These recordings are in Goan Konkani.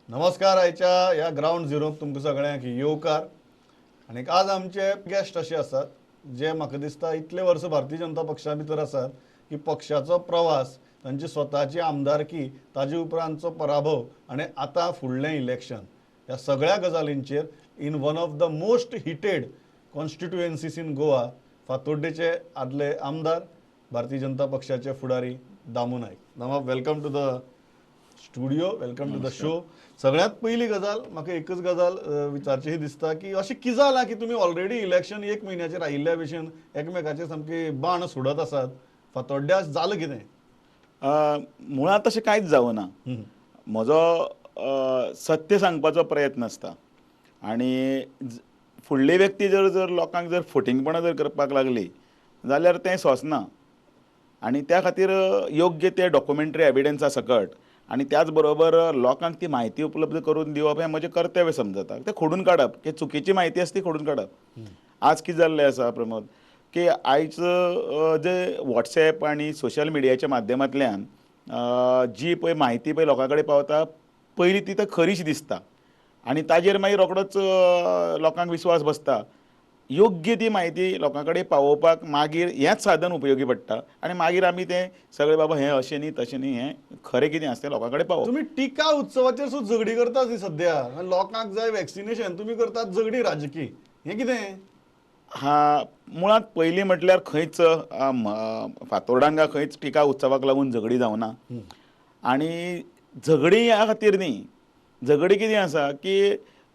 नमस्कार. आयच्या ह्या ग्रावंड झिरोक तुमकां सगळ्यांक येवकार. आनी आज आमचे गेस्ट अशे आसात जे म्हाका दिसता इतले वर्सां भारतीय जनता पक्षा भितर आसात की पक्षाचो प्रवास, तांची स्वताची आमदारकी, ताजे उपरांतचो पराभव आनी आतां फुडलें इलेक्शन, ह्या सगळ्या गजालींचेर in one of the most heated constituencies in Goa, फातोड्डेचे आदले आमदार, भारतीय जनता पक्षाचे फुडारी दामू नायक. दामा, welcome to the studio, welcome to the show. सगळ्यात पयली गजाल म्हाका एकच गजाल विचारची दिसता की अशें कितें जालां की तुमी ऑलरेडी इलेक्शन एक म्हयन्याचेर आयिल्ल्या भशेन एकमेकाचेर सामकी बाण सोडत आसात? फातोड्ड्या जालां कितें? मुळांत तशें कांयच जावना. म्हजो सत्य सांगपाचो प्रयत्न आसता आनी फुडली व्यक्ती जर जर लोकांक जर फटींगपणां जर करपाक लागली जाल्यार तें सोंसना आनी त्या खातीर योग्य ते डॉक्युमेंटरी एविडन्सा सकट आनी त्याच बरोबर लोकांक ती म्हायती उपलब्ध करून दिवप हें म्हजें कर्तव्य समजता. तें खोडून काडप की चुकीची म्हायती आसा ती खोडून काडप. आज कितें जाल्लें आसा प्रमोद की आयज जे वॉट्सएप आनी सोशल मिडियाच्या माध्यमांतल्यान जी पळय म्हायती पळय लोकां कडेन पावता, पयली ती तर खरीशी दिसता आनी ताजेर मागीर रोखडोच लोकांक विस्वास बसता. योग्य ती म्हायती लोकां कडेन पावोवपाक मागीर हेंच साधन उपयोगी पडटा आनी मागीर आमी तें सगळें बाबा हें अशें न्ही तशें न्ही, हें खरें कितें आसा तें लोकां कडेन पावोवप. तुमी टिका उत्सवाचेर सुद्दां झगडी करतात ती सद्या. लोकांक जाय वॅक्सिनेशन, तुमी करतात झगडी राजकी, हें कितें? हा, मुळांत पयलीं म्हटल्यार खंयच फातोर्डांगा खंयच टिका उत्सवाक लागून झगडी जावना आनी झगडी ह्या खातीर न्ही. झगडी कितें आसा की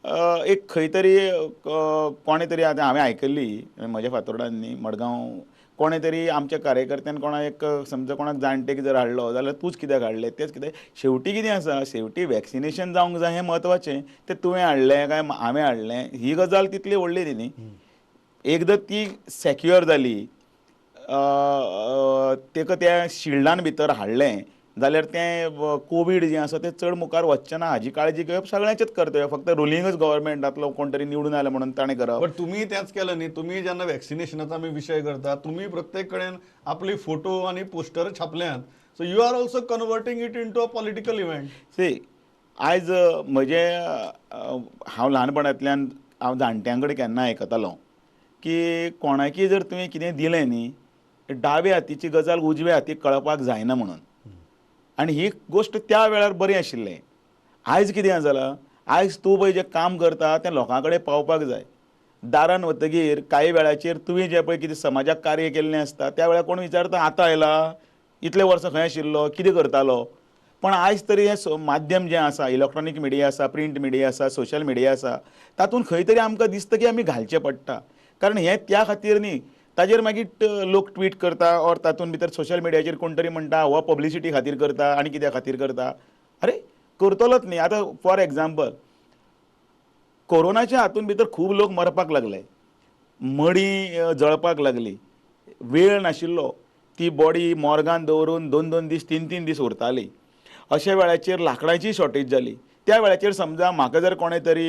एक खंय तरी कोणें तरी, आतां हांवें आयकल्ली म्हज्या फातोर्डान न्ही, मडगांव कोणें तरी आमच्या कार्यकर्त्यान कोणा एक समजा कोणाक जाणटेक जर हाडलो जाल्यार तूंच कित्याक हाडलें, तेंच कितें. शेवटी कितें आसा, शेवटी वॅक्सिनेशन जावंक जाय हें म्हत्वाचें. तें तुवें हाडलें काय हांवें हाडलें ही गजाल तितली व्हडली न्ही. एकदां ती सॅक्युअर जाली, तेका त्या शिल्डान भितर हाडलें जाल्यार तें कोवीड जें आसा तें चड मुखार वचचें ना हाजी काळजी घेवप सगळ्यांचेच कर्तव्य. फक्त रुलिंगच गव्हर्मेंटांतलो कोण तरी निवडून आयलो म्हणून ताणें करप. बट तुमी तेंच केलें न्ही. तुमी जेन्ना वॅक्सिनेशनाचो आमी विशय करता, तुमी प्रत्येक कडेन आपली फोटो आनी poster छापल्यात. So you are also converting it into a political event. See, आयज म्हजें हांव ल्हानपणांतल्यान हांव जाणट्यां कडेन केन्ना आयकतालो की कोणाकी जर तुवें कितें दिलें न्ही, डाव्या हातीची गजाल उजव्या हातीक कळपाक जायना म्हणून. आनी ही गोश्ट त्या वेळार बरी आशिल्लें. आयज कितें जालां, आयज तूं पळय जें काम करता तें लोकां कडेन पावपाक जाय. दारान वतगीर कांय वेळाचेर तुवें जें पळय कितें समाजाक कार्य केल्लें आसता त्या वेळार कोण विचारता आतां आयला, इतले वर्सां खंय आशिल्लो, कितें करतालो. पण आयज तरी हें माध्यम जें आसा, इलेक्ट्रॉनीक मिडिया आसा, प्रिंट मिडिया आसा, सोशल मिडिया आसा, तातूंत खंय तरी आमकां दिसता की आमी घालचें पडटा. कारण हें त्या खातीर न्ही, ताजेर मागीर लोक ट्वीट करता ऑर तातूंत भितर सोशल मिडियाचेर कोण तरी म्हणटा हो पब्लिसिटी खातीर करता आनी कित्या खातीर करता. अरे करतलोच न्ही. आतां फॉर एग्जाम्पल कोरोनाच्या हातूंत भितर खूब लोक मरपाक लागले, मडीं जळपाक लागली, वेळ नाशिल्लो, ती बॉडी मॉर्गान दवरून दोन दोन दीस तीन तीन दीस उरताली. अशा वेळाचेर लांकडांची शॉर्टेज जाली. त्या वेळाचेर समजा म्हाका जर कोणें तरी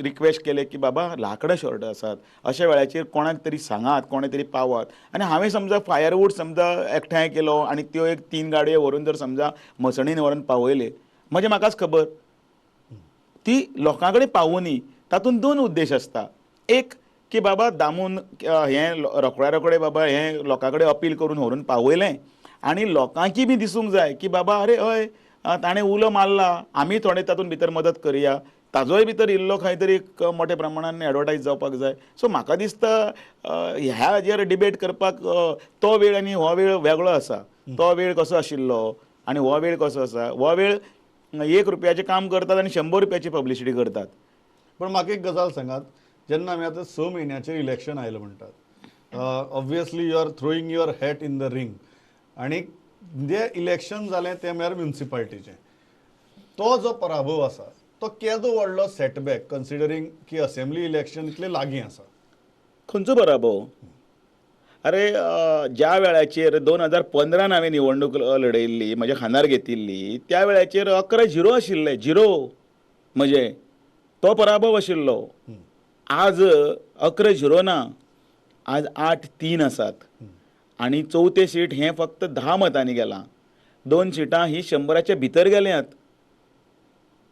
रिक्वेस्ट केलें की बाबा लांकडां शॉर्ट आसात, अशा वेळाचेर कोणाक तरी सांगात, कोणें तरी पावात, आनी हांवें समजा फायरवूड समजा एकठांय केलो आनी त्यो एक 3 गाडयो व्हरून जर समजा मसणीन व्हरून पावयले, म्हजें म्हाकाच खबर ती लोकां कडेन पावोनी. तातूंत 2 उद्देश आसता. एक की बाबा दामून हें रोखड्या रोखडें बाबा हें लोकां कडेन अपील करून व्हरून पावयलें आनी लोकांकी बी दिसूंक जाय की बाबा अरे हय ताणें उलो मारला, आमी थोडे तातूंत भितर मदत करया, ताजोय भितर इल्लो खंय तरी एक मोठ्या प्रमाणान एडवर्टायज जावपाक जाय. सो म्हाका दिसता ह्या हाजेर डिबेट करपाक तो वेळ आनी हो वेळ वेगळो आसा. तो वेळ कसो आशिल्लो आनी हो वेळ कसो आसा. हो वेळ 1 रुपयाचें काम करतात आनी 100 रुपयाची पब्लिसिटी करतात. पण म्हाका एक गजाल सांगात, जेन्ना आमी आतां 6 म्हयन्याचेर इलेक्शन आयलें म्हणटात, obviously you are throwing your hat in the ring, आनी जे इलेक्शन जालें तें म्हळ्यार म्युनिसिपालिटीचें, तो जो पराभव आसा तो केदो व्हडलो सेटबॅक कन्सिडरींग की असेंब्ली इलेक्शन इतलें लागीं आसा. खंयचो पराभव? अरे ज्या वेळाचेर 2015 हांवें निवडणूक लढयल्ली, म्हज्या खांदार घेतिल्ली, त्या वेळाचेर 11-0 आशिल्ले, 0 म्हजें तो पराभव आशिल्लो. आज 11-0 ना, आज 8-3 आसात आनी चवथें सीट हें फक्त 10 मतांनी गेलां. 2 सिटां ही 100च्या भितर गेल्यात.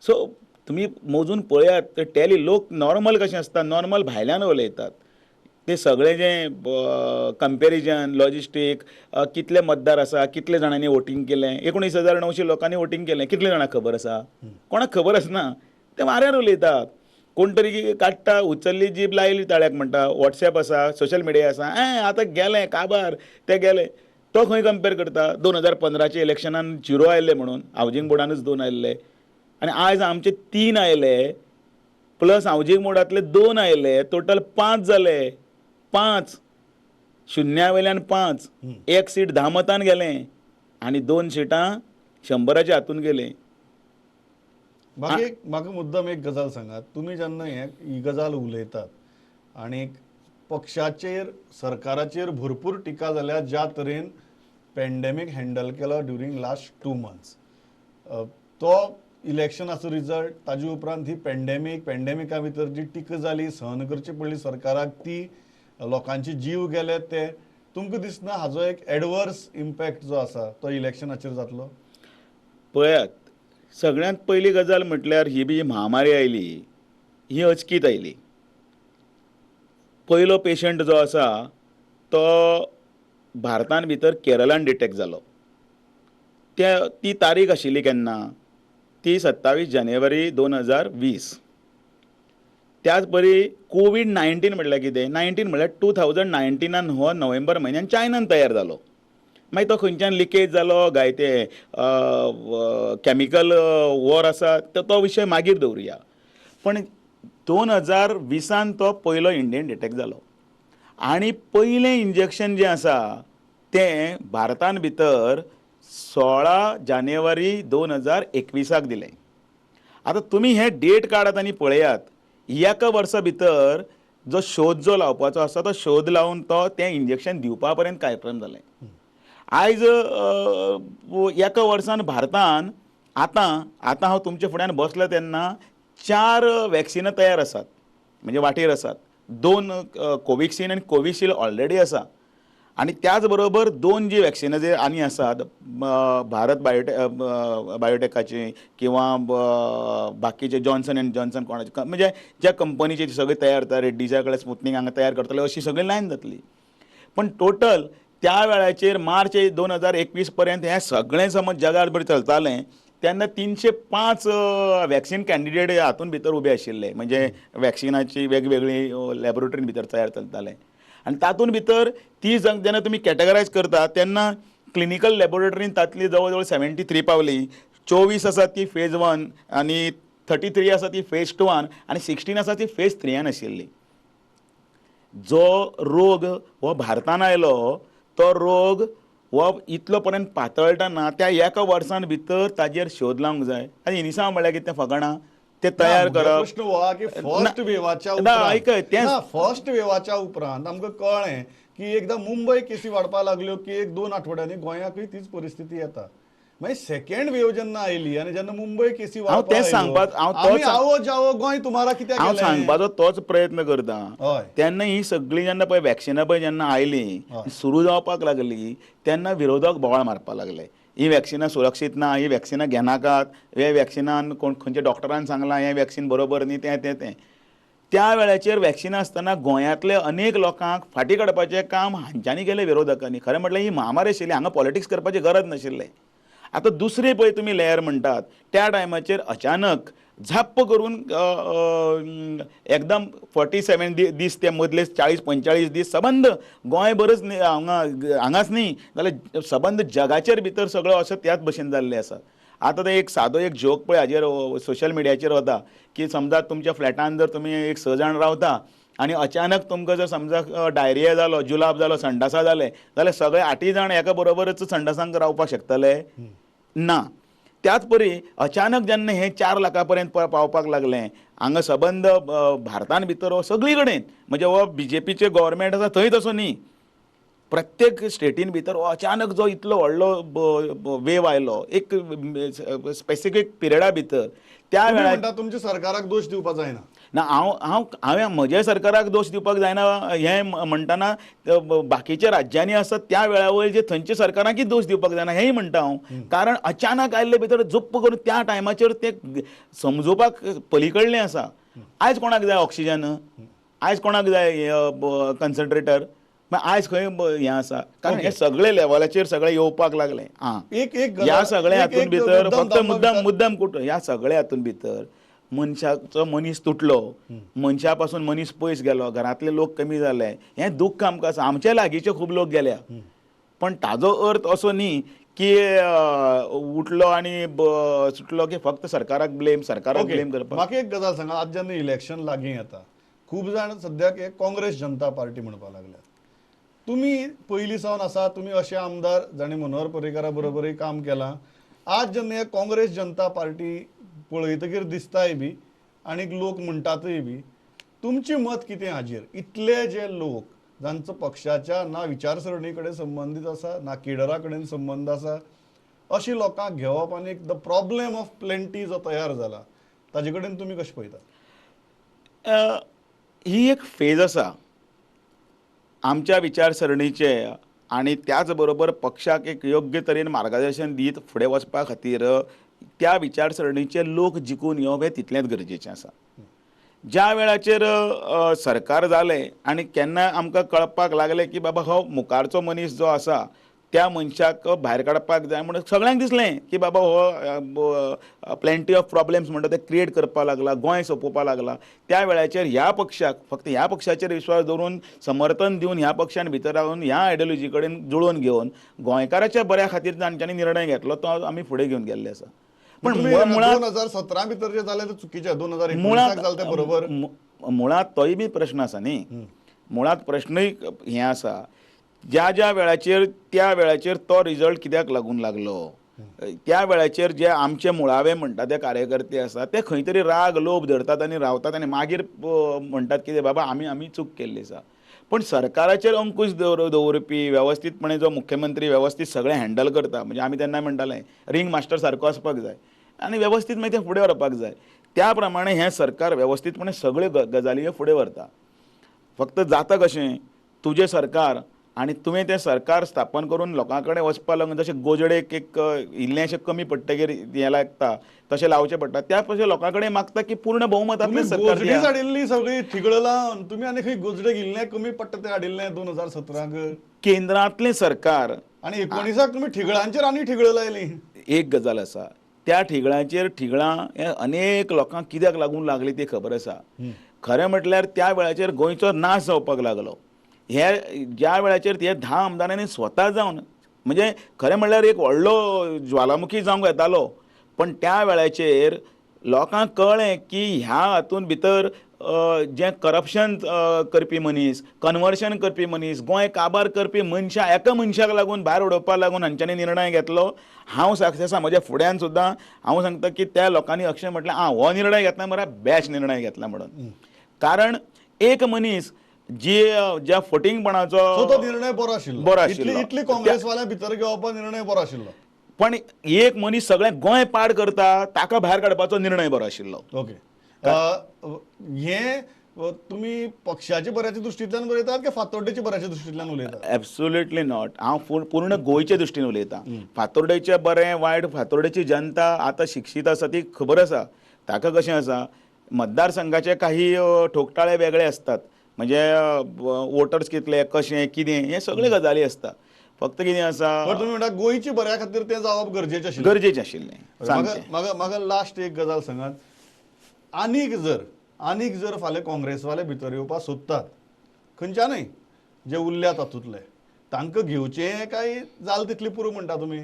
सो तुमी मोजून पळयात ते टॅली लोक नॉर्मल कशें आसता, नॉर्मल भायल्यान उलयतात ते सगळे जे कंपेरिजन लॉजिस्टीक, कितले मतदार आसा, कितले जाणांनी वोटींग केलें, 19,900 लोकांनी वोटींग केलें, कितले जाणांक खबर आसा? कोणाक खबर आसना, ते वाऱ्यार उलयतात. कोण तरी काडटा, उचल्ली जीब लायली ताळ्याक म्हणटा, वॉट्सॅप आसा, सोशल मिडिया आसा, आतां गेलें काबार ते गेले. तो खंय कंपेर करता? 2015 इलेक्शनान 0 आयले म्हणून हावजींग बोर्डानूच 2 आयिल्ले आनी आयज आमचे 3 आयले, प्लस हावजींग बोर्डांतले 2 आयले, टोटल 5 जाले. 5 शुन्या वयल्यान 5, 1 सीट 10 मतान गेलें आनी 2 सिटां 100 हातून गेले. म्हाका म्हाका मुद्दम एक गजाल सांगात, तुमी जेन्ना ही गजाल उलयतात आनी पक्षाचेर सरकाराचेर भरपूर टिका जाल्या ज्या तरेन पेंडेमीक हँडल केलो ड्युरींग लास्ट 2 मंथ्स, तो इलेक्शनाचो रिजल्ट, ताजे उपरांत ही पेंडेमीक, पेंडेमिका भितर जी टिका जाली सहन करची पडली सरकाराक, ती लोकांचे जीव गेले, ते तुमकां दिसना हाजो एक एडवर्स इम्पॅक्ट जो आसा तो इलेक्शनाचेर जातलो? पळयात, सगळ्यांत पयली गजाल म्हटल्यार ही बी महामारी आयली ही अचकीत आयली. पयलो पेशंट जो आसा तो भारतान भितर केरळान डिटेक्ट जालो. त्या ती तारीख आशिल्ली केन्ना? ती 27 जानेवारी 2020. त्याच बरी कोवीड 19 म्हटल्यार कितें? 19 म्हळ्यार 2019 हो नोव्हेंबर म्हयन्यान चायनान तयार जालो. मागीर तो खंयच्यान लिकेज जालो काय ते कॅमिकल वॉर आसा तो विशय मागीर दवरुया. पण 2020 तो पयलो इंडियन डिटेक्ट जालो आनी पयलें इंजेक्शन जें आसा तें भारतान भितर 16 जानेवारी 2021 दिलें. आतां तुमी हें डेट काडात आनी पळयात, एका वर्सा भितर जो शोध जो लावपाचो आसा तो शोध लावन तो तें इंजेक्शन दिवपा पर्यंत कार्यक्रम जालें. आयज एका वर्सान भारतान आतां आतां हांव तुमच्या फुड्यान बसलो तेन्ना 4 वॅक्सिनां तयार आसात, म्हणजे वाटेर आसात. 2 कोविक्सिन आनी कोविशिल्ड ऑलरेडी आसा आनी त्याच बरोबर 2 जी वॅक्सिनां जे आनी आसात, भारत बायोटेकाची किंवा बाकीचे जॉन्सन एंड जॉन्सन कोणाचे, म्हणजे ज्या कंपनीचे सगळे तयार जाता, रेड्डीच्या कडेन स्पुतनीक हांगा तयार करतले, अशी सगळी लायन जातली. पण टोटल त्या वेळाचेर मार्च 2021 पर्यंत हें सगळें समज जगार बरें चलतालें तेन्ना 305 वॅक्सिन कॅन्डिडेट हातून भितर उबे आशिल्ले, म्हणजे वॅक्सिनाची वेगवेगळी लॅबोरेटरीन भितर तयार चलताले. आनी तातूंत भितर ती जेन्ना तुमी कॅटेगरायज करता तेन्ना क्लिनिकल लॅबोरेटरीन तातली जवळ जवळ 73 पावली, 24 आसा ती फेज 1 आनी 33 आसा ती फेज 2 आनी 16 आसा ती फेज 3 आशिल्ली. जो रोग हो भारतान आयलो तो रोग हो इतलो पर्यंत पातळटाना त्या एका वर्सान भितर ताजेर शोध लावंक जाय. आनी इनिसांव म्हळ्यार कितें फकाणां ते तयार करप. प्रश्न हो की फर्स्ट वेवाच्या फर्स्ट वेवाच्या उपरांत आमकां कळ्ळें की एकदां मुंबय केसी वाडपाक लागल्यो की 1-2 आठवड्यांनी गोंयाकूय तीच परिस्थिती येता. मागीर सेकंड वेव जेन्ना आयली आनी जेन्ना मुंबय केसी आवो जावो गोंय तुम्हाला कित्याक, हांव सांगपाचो तोच प्रयत्न करता. तेन्ना ही सगळी जेन्ना पळय वॅक्सिनां पळय जेन्ना आयली सुरू जावपाक लागली तेन्ना विरोधक बोवाळ मारपाक लागले, ही वॅक्सिनां सुरक्षीत ना, ही वॅक्सिनां घेनाकात, हे वॅक्सिनान कोण खंयच्या डॉक्टरान सांगलां हें वॅक्सिन बरोबर न्ही, तें तें तें. त्या वेळाचेर वॅक्सिनां आसतना गोंयांतले अनेक लोकांक फाटीं काडपाचें काम हांच्यांनी केलें विरोधकांनी. खरें म्हटल्यार ही महामारी आशिल्ली, हांगा पॉलिटिक्स करपाची गरज नाशिल्लें. आतां दुसरी पळय तुमी लेयर म्हणटात त्या टायमाचेर अचानक झाप्प करून एकदम 47 दीस ते मदले 40-45 दीस सबंद गोंयभरच हांगा हांगाच न्ही जाल्यार सबंद जगाचेर भितर सगळो असो त्याच भशेन जाल्लें आसा. आतां ते एक सादो एक जोक पळय हाजेर सोशल मिडियाचेर वता की समजा तुमच्या फ्लॅटान जर तुमी एक 6 जाण रावता आनी अचानक तुमकां जर समजा डायरिया जालो, जुलाब जालो, संडासा जाले जाल्यार सगळे 8 जाण एका बरोबरच संडासांक रावपाक शकतले ना. त्याच परी अचानक जेन्ना हें 4 लाखां पर्यंत पावपाक लागलें हांगा सबंद भारतान भितर हो सगळी कडेन, म्हणजे हो बीजेपीचे गव्हर्मेंट आसा थंय तसो न्ही, प्रत्येक स्टेटीन भितर अचानक जो इतलो व्हडलो वेव आयलो एक स्पेसिफीक पिरियडा भितर त्या वेळार तुमच्या सरकाराक दोश दिवपाक जायना. ना, हांव हांव हांवें म्हज्या सरकाराक दोश दिवपाक जायना हें म्हणटना बाकीच्या राज्यांनी आसा त्या वेळा वयर जे थंयच्या सरकाराकय दोश दिवपाक जायना हेंय म्हणटा हांव. कारण अचानक आयिल्ले भितर जुप्प करून त्या टायमाचेर ते समजोवपाक पलीकडलें आसा. आयज कोणाक जाय ऑक्सिजन, आयज कोणाक जाय कन्सन्ट्रेटर, आयज खंय हें आसा. कारण हे सगळे लेवलाचेर सगळे येवपाक लागले. आं, ह्या सगळ्या हातून भितर फक्त मुद्दाम मुद्दाम कुठं ह्या सगळ्या हातून भितर मनशाचो मनीस तुटलो, मनशा पासून मनीस पयस गेलो, घरांतले लोक कमी जाले. हें दुख्ख आमकां आसा. आमच्या लागींचे खूब लोक गेल्या, पण ताजो अर्थ असो न्ही की उठलो आनी सुटलो की फक्त सरकाराक ब्लेम, सरकाराक ब्लेम करपाक. म्हाका एक गजाल सांगा, आज जेन्ना इलेक्शन लागीं येता खूब जाण सद्याक एक काँग्रेस जनता पार्टी म्हणपाक लागल्या. तुमी पयलीं सावन आसा, तुमी अशे आमदार जांणी मनोहर पर्रीकारा बरोबरूय काम केलां. आज जेन्ना काँग्रेस जनता पार्टी पळयतकीर दिसताय बी आनी लोक म्हणटातय बी, तुमचें मत कितें हाजेर? इतले जे लोक जांचो पक्षाच्या ना विचारसरणी कडेन संबंदीत आसा ना केडरा कडेन संबंद आसा अशी लोकांक घेवप आनी the problem of plenty जो तयार जाला ताजे कडेन तुमी कशें पळयता? ही एक फेज आसा आमच्या विचारसरणीचे आनी त्याच बरोबर पक्षाक एक योग्य तरेन मार्गदर्शन दीत फुडें वचपा खातीर त्या विचारसरणीचे लोक जिखून येवप हें तितलेंच गरजेचें आसा. ज्या वेळाचेर सरकार जालें आनी केन्ना आमकां कळपाक लागलें की बाबा हो मुखारचो मनीस जो आसा त्या मनशाक भायर काडपाक जाय म्हणून सगळ्यांक दिसलें की बाबा हो प्लेंटी ऑफ प्रॉब्लेम्स म्हणटा ते क्रिएट करपाक लागला, गोंय सोंपोवपाक लागला. त्या वेळाचेर ह्या पक्षाक फक्त ह्या पक्षाचेर विश्वास दवरून समर्थन दिवन ह्या पक्षान भितर रावन ह्या आयडियोलॉजी कडेन जुळोवन घेवन गोंयकाराच्या बऱ्या खातीर तांच्यांनी निर्णय घेतलो तो आमी फुडें घेवन गेल्ले आसा. पण मुळात 2017 भितर जे जालें ते चुकीचें, 2019 जालें तें बरोबर. मुळात तोय बी प्रश्न आसा न्ही, मुळात प्रश्नूय हें आसा ज्या ज्या वेळाचेर त्या वेळाचेर तो रिजल्ट कित्याक लागून लागलो. त्या वेळाचेर जे आमचे मुळावे म्हणटा ते कार्यकर्ते आसा ते खंय तरी राग लोभ धरतात आनी रावतात आनी मागीर म्हणटात कितें बाबा आमी आमी चूक केल्ली आसा. पण सरकाराचेर अंकुश दवरपी वेवस्थीतपणे जो मुख्यमंत्री वेवस्थीत सगळें हँडल करता, म्हणजे आमी तेन्ना म्हणटाले रिंग मास्टर सारको आसपाक जाय आनी वेवस्थीत मागीर तें फुडें व्हरपाक जाय. त्या प्रमाणे हें सरकार वेवस्थीतपणे सगळ्यो गजाली फुडें व्हरता. फक्त जाता कशें, तुजें सरकार आनी तुवें तें सरकार स्थापन करून लोकां कडेन वचपाक लागून जशें गोजडेक एक इल्लें अशें कमी पडटकीर हें लागता तशें लावचें पडटा, त्या पयशे लोकां कडेन मागता की पूर्ण बहुमतांतलें सरकार गोजडी हाडिल्ली सगळी थिगळ लावन तुमी आनी खंय गोजडेक इल्लें कमी पडटा तें हाडिल्लें 2017 केंद्रांतलें सरकार आनी 19 तुमी ठिगळांचेर आनी ठिगळ लायली. एक गजाल आसा, त्या ठिगळांचेर ठिगळां हे अनेक लोकांक कित्याक लागून लागली ती खबर आसा. खरें म्हटल्यार त्या वेळाचेर गोंयचो नाश जावपाक लागलो. हे ज्या वेळाचेर ते 10 आमदारांनी स्वता जावन म्हणजे खरें म्हणल्यार एक व्हडलो ज्वालामुखी जावंक येतालो, पण त्या वेळाचेर लोकांक कळ्ळें की ह्या हातून भितर जें करप्शन करपी मनीस, कन्वर्शन करपी मनीस, गोंय काबार करपी मनशां एका मनशाक लागून भायर उडोवपाक लागून हांच्यांनी निर्णय घेतलो. हांव साक्ष आसा, म्हज्या फुड्यान सुद्दां हांव सांगता की त्या लोकांनी अशें म्हटलें आं हो निर्णय घेतला मरे बेस्ट निर्णय घेतला म्हणून. कारण एक मनीस जी ज्या फटींगपणाचो तो निर्णय बरो आशिल्लो, बरो आशिल्लो, इतली काँग्रेसवाल्या भितर घेवपा निर्णय बरो आशिल्लो, पण एक मनीस सगळें गोंय पाड करता ताका भायर काडपाचो निर्णय बरो आशिल्लो. ओके, हे तुम्ही पक्षाचे बऱ्याच्या दृष्टींतल्यान बरयतात की फातोर्डेच्या बऱ्याच्या दृष्टींतल्यान उलयतात? Absolutely not. हांव पूर्ण गोंयच्या दृष्टीन उलयतां. फातोर्डेचें बरें वायट फातोर्डेची जनता आतां शिक्षीत आसा ती खबर आसा. ताका कशें आसा, मतदारसंघाचे काही ठोकटाळे वेगळे आसतात, म्हणजे वोटर्स कितले कशें कितें हे सगळे गजाली आसता. फक्त कितें आसा, तुमी म्हणटा गोंयची बऱ्या खातीर तें जावप गरजेचें आशिल्लें, गरजेचें आशिल्लें. म्हाका लास्ट एक गजाल सांगात, आनीक जर फाल्यां काँग्रेसवाले भितर येवपाक सोदतात खंयच्यानूय जे उरल्या तातूंतले तांकां घेवचें काय जालें तितली पुरो म्हणटा तुमी?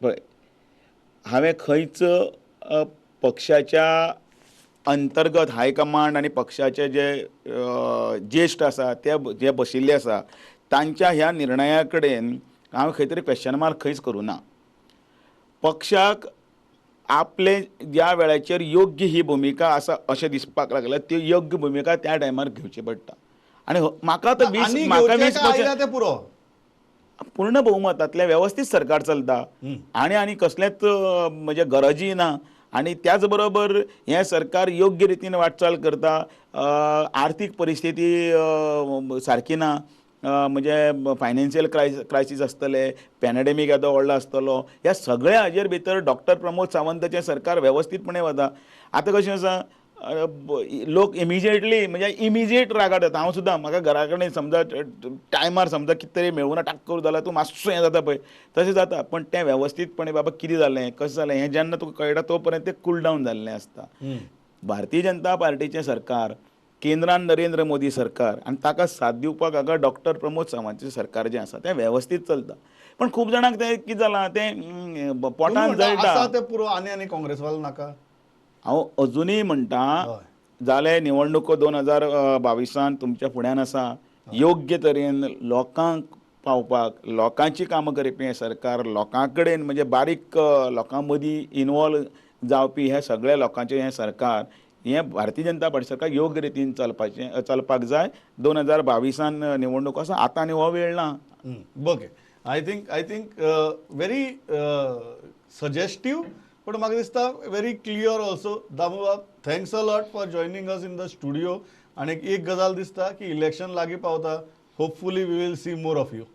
पळय, हांवें खंयच पक्षाच्या अंतर्गत हायकमांड आनी पक्षाचे जे ज्येश्ठ आसा ते जे बशिल्ले आसा तांच्या ह्या निर्णया कडेन हांव खंय तरी क्वेश्चन मार्क खंयच करूं ना. पक्षाक आपले ज्या वेळाचेर योग्य ही भुमिका आसा अशें दिसपाक लागलें ती योग्य भुमिका त्या टायमार घेवची पडटा. आनी म्हाका आतां 20 आनी म्हाका घेवचें 20 काय आयल्या तें पुरो. पूर्ण बहुमतांतलें वेवस्थीत सरकार चलता आनी आनी कसलेंच म्हणजे गरजूय ना. आनी त्याच बरोबर हें सरकार योग्य रितीन वाटचाल करता. आर्थीक परिस्थिती सारकी ना, म्हणजे फायनान्शियल क्रायसीस आसतलें, पॅनडेमीक येदो व्हडलो आसतलो, ह्या सगळ्या हाजेर भितर डॉक्टर प्रमोद सावंताचें सरकार वेवस्थीतपणे वता. आतां कशें आसा, लोक इमिजिएटली म्हणजे इमिजिएट रागार जाता. हांव सुद्दां म्हाका घरा कडेन समजा टायमार समजा कितें तरी मेळूना, टाक करूं जाल्यार तूं मातसो हें जाता पळय, तशें जाता. पण तें वेवस्थीतपणे बाबा कितें जालें कशें जालें हें जेन्ना तुका कळटा तो पर्यंत तें कूल डावन जाल्लें आसता. भारतीय जनता पार्टीचें सरकार, केंद्रान नरेंद्र मोदी सरकार आनी ताका साथ दिवपाक हांगा डॉक्टर प्रमोद सावंताचें सरकार जें आसा तें वेवस्थीत चलता. पण खूब जाणांक तें कितें जालां तें पोटान जळटा. आसा तें पुरो आनी आनी काँग्रेसवाले नाका. हांव अजुनूय म्हणटा, जाले निवडणुको 2022 तुमच्या फुड्यान आसा, योग्य तरेन लोकांक पावपाक, लोकांची कामां करपी हें सरकार, लोकां कडेन म्हणजे बारीक लोकां मदीं इनवॉल्व जावपी हे सगळे लोकांचें हें सरकार, हें भारतीय जनता पार्टी सरकार योग्य रितीन चलपाचें चलपाक जाय. 2022 निवडणूक आसा, आतां आनी हो वेळ ना. Okay, I think very suggestive, पण म्हाका दिसता व्हेरी क्लियर ऑल्सो. दामूबाब, thanks a lot for joining us in the studio. आनी एक गजाल दिसता की इलेक्शन लागीं पावता, hopefully we will see more of you.